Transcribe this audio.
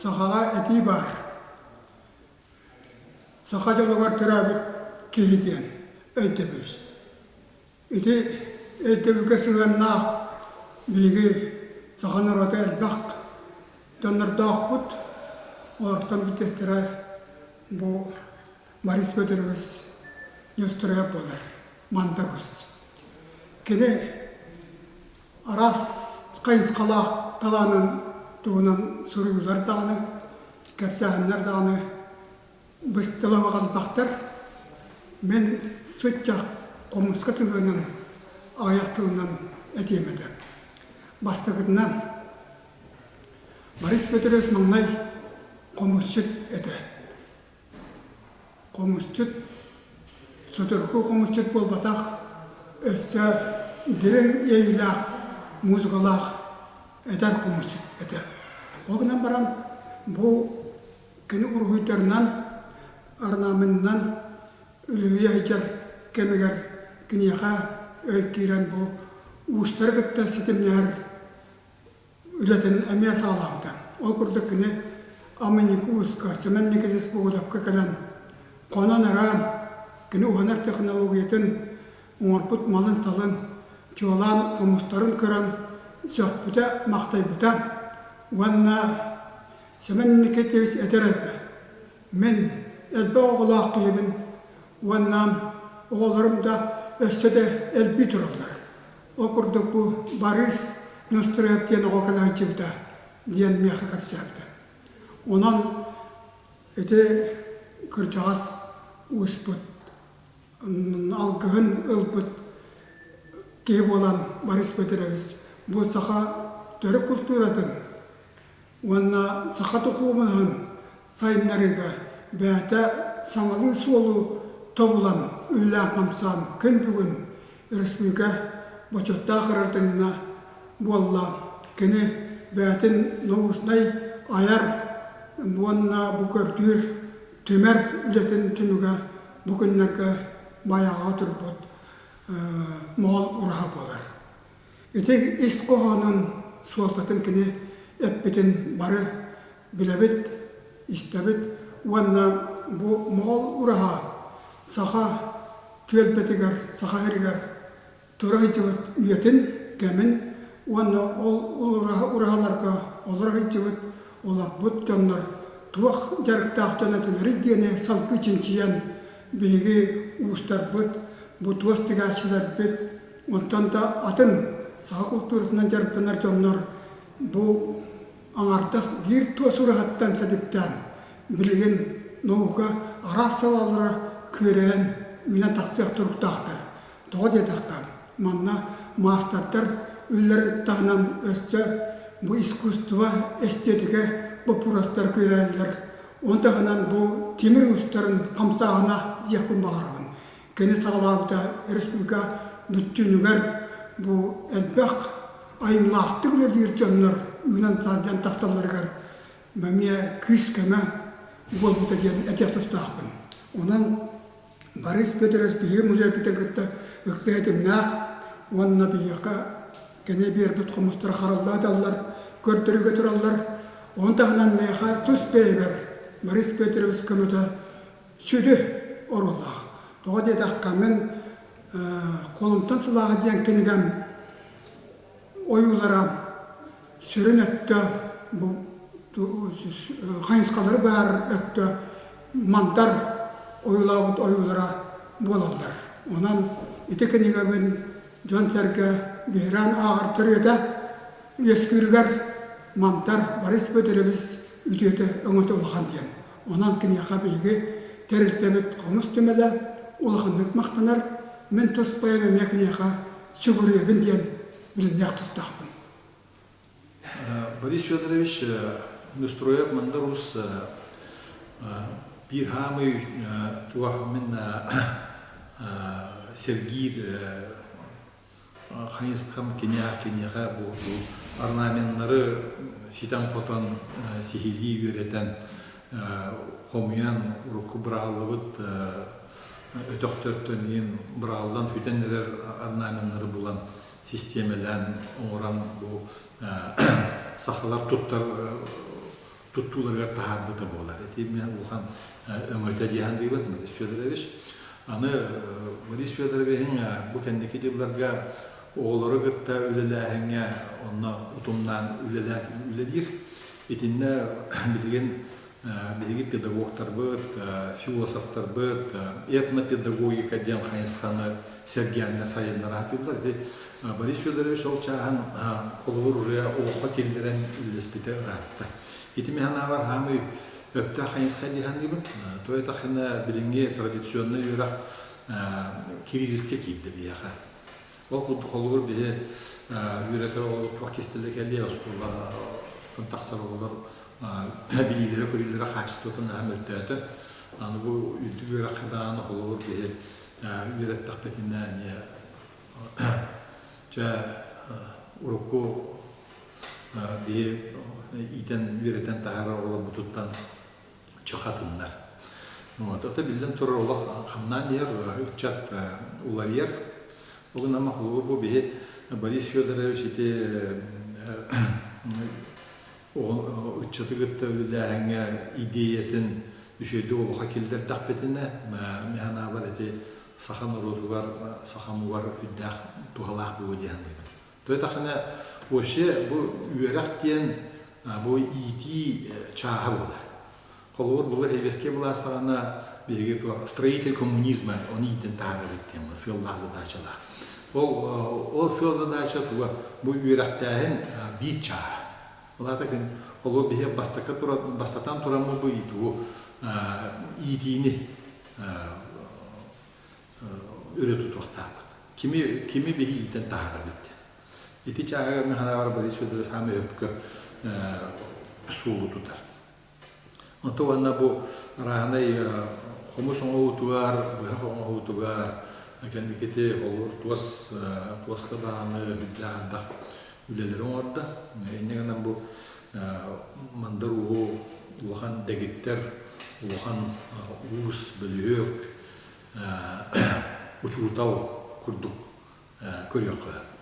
Сахаҕа этии баар. Саха дьолугар төрөөбүт киһи диэн өйдөбүл. Ити өйдөбүлгэ сыһыаннаах биһиги саха норуота элбэх дьоннордоохпут. Олортон биирдэстэрэ бу Борис Федорович Неустроев буолар, Мандар Уус. Кини араас хайысхалаах талаанын туһунан суруйуулар даҕаны, кэпсээһиннэр даҕаны быстала аҕалбахтар. Мин сыччах хомуска сыһыанын аҕыйах тылынан этиэм этэ. Бастакытынан, Борис Петрович маҥнай хомусчут этэ. Хомусчут судургу хомусчут буолбатах, өссө дириҥ иэйиилээх музыкалаах эдэр хомусчут этэ. Ол гынан баран бу кини уруһуйдарынан, орнаменынан үлүһүйэ сылдьар кэмигэр киниэхэ өй киирэн бу уустары кытта ситимнэһэр үлэтин эмиэ саҕалаабыта. Ол курдук кини Амыньык ууска Сэмэн Никитич Бугулапка кэлэн хонон-араан кини уһанар технологиятын оҥорбут малын-салын, чуолаан хомустарын көрөн сөхпүтэ-махтайбыта уонна Сэмэн Никитич этэр этэ: «Мин элбэх оҕолоох киһибин уонна оҕолорум да өссө да элбии тураллар. Ол курдук бу Борис Неустроев диэн оҕо кэлэ сылдьыбыта» диэн миэхэ кэпсээбитэ. Онон ити кырдьаҕас ууспут алгыһын ылбыт киһи буолан Борис Петрович бу саха төрүт култууратын уонна саха духуобунаһын сайыннарыыга бэйэтэ саҥалыы суолу тобулан үлэлээн-хамсаан күн бүгүн республика бочуоттаах гражданина буолла. Кини бэйэтин научнай айар уонна бу көрдүүр түмэр үлэтин түмүгэ бу күннэргэ Байаҕаҕа турбут моҕол ураһа буолар. Ити ис хоһоонун суолтатын кини эппитин бары билэбит, истэбит уонна бу моҕол ураһа саха түөлбэтигэр, саха сиригэр тура сылдьыбыт үйэтин, кэмин уонна ол ураһаларга олоро сылдьыбыт, олорбут дьоннор туох дьарыктаах дьон этилэрий диэни салгыы чинчийэн биһиги уустарбыт, бу туос тигээччилэрбит, онтон да атын саха култууратынан дьарыктанар дьоннор бу аҥардас биир туос ураһаттан сэдиптээн билигин наука араас салаалара күөрэйэн үүнэн тахсыах туруктаахтар. Тоҕо диэтэххэ, манна маастардар үлэлэрин таһынан өссө бу искусство, эстетика боппуруостара күөрэйэллэр. Ону таһынан бу тимир уустарын хамсааһына диэхпин баҕарабын. Кини саҕалаабыта республика бүттүүнүгэр бу элбэх айымньылаахтык үлэлиир дьоннор үүнэн-саадьан тахсалларыгар эмиэ күүс-көмө буолбута диэн этиэх тустаахпын. Онон Борис Петрович биһиги музейбытын кытта ыкса ситимнээх уонна биһиэхэ кини биэрбит хомустара харалла сыталлар, көрдөрүүгэ тураллар. Ону таһынан миэхэ тус бэйэбэр Борис Петрович көмөтө сүдү оруоллаах. Тоҕо диэтэххэ, мин Холумтан сылааһа диэн кинигэм ойуулара сүрүн өттө бу хайысхалары быһаарар өттө мандар ойуулаабыт ойуулара буолаллар. Онон ити кинигэбин дьон-сэргэ биһирээн ааҕар төрүөтэ үөскүүрүгэр Мандар Борис Федорович үтүөтэ өҥөтө улахан диэн. Онон киниэхэ биһиги тэрилтэбит хомус түмэлэ улаханнык махтанар, мин тус бэйэм эмиэ киниэхэ сүгүрүйэбин диэн билиниэх тустаахпын. Борис Федорович Неустроев Мандар Уус биир хаамый туох мин сэргиир хайысхам киниэхэ бу орнаменнары ситэн-хотон сиһилии үөрэтэн хомуйан урукку быраҕыллыбыт өтөхтөртөн иин быраҕыллан бүтэн эрэр орнаменнары булан систиэмэлээн оҥорон бу сахалар туттар. туттууларыгар таһаарбыта буолар. Ити мин улахан өҥөтө дии саныыбын Борис Федорович. Аны Борис Федоровиһыҥ бу кэнники дьылларга оҕолору кытта үлэлээһиҥҥэ онно утумнаан үлэлээн үлэлиир. Итиннэ билигин биһиги педагогтарбыт, философтарбыт этнопедагогика диэн хайысханы сэргээннэ сайыннара сатыыллар. Ити Борис Федорович ол чааһын холобур уже олоххо киллэрэн үлэлэспитэ ыраатта. Ити мин санаабар хаамый өптөөх хайысха дии саныыбын. То этахына билиҥҥи традиционнай үөрэх кризискэ киирдэ биһиэхэ. Ол курдук холобур биһи үөрэтэр оҕолор туох кистэлэ кэлиэ оскуолаттан тахсар оҕолор билиилэрэ-көрүүлэрэ хаачыстыбата наһаа мөлтөөтө. Аны бу үрдүк үөрэххэ даҕаны холобур биһи үөрэттэхпитинэ эмиэ чэ урукку биһи иитэн үөрэтэн таһаарар оҕолорбутуттан чох атыннар. Вот. Это биллэн турар олох хамнаан иһэр, ыччат уларыйар. Ол гынан холобур бу биһи Борис Федорович ити ыччаты кытта үлэлээһиҥҥэ идиэйэтин үчүгэйдик олоххо киллэрдэхпитинэ, мин санаабар ити саха норуотугар, саха омугар үрдээх туһалаах буолуо дии саныыбын. Туотахына вообще бу үөрэх диэн бу иитии чааһа буолар. Холобур, былыр Эбиэскэй былаас саҕана биһиги строитель коммунизма ону иитэн таһаарабыт диэн сыаллаах задачалаах. Ол ол сыал задача туга бу үөрэхтээһин биир чааһа. Ол аата холобур биһи бастакы бастатан тураммыт бу иитуу иитиини өрө тутуохтаахпыт. Кими, кими биһи иитэн таһаарабыт диэн. Ити чааһыгар мин санаабар Борис Федорович хаамы өпкө суолу тутар. Онто уонна бу арааһынай хомус оҥоһуутугар, быһах оҥоһуутугар кэнникити холобур туос туоска даҕаны үрдээх ардах үлэлэри оҥордо. Инньэ гынан бу Мандар Ууһу улахан дэгиттэр, улахан уус, бөлүһүөк, учуутал курдук көрүөххэ сөп.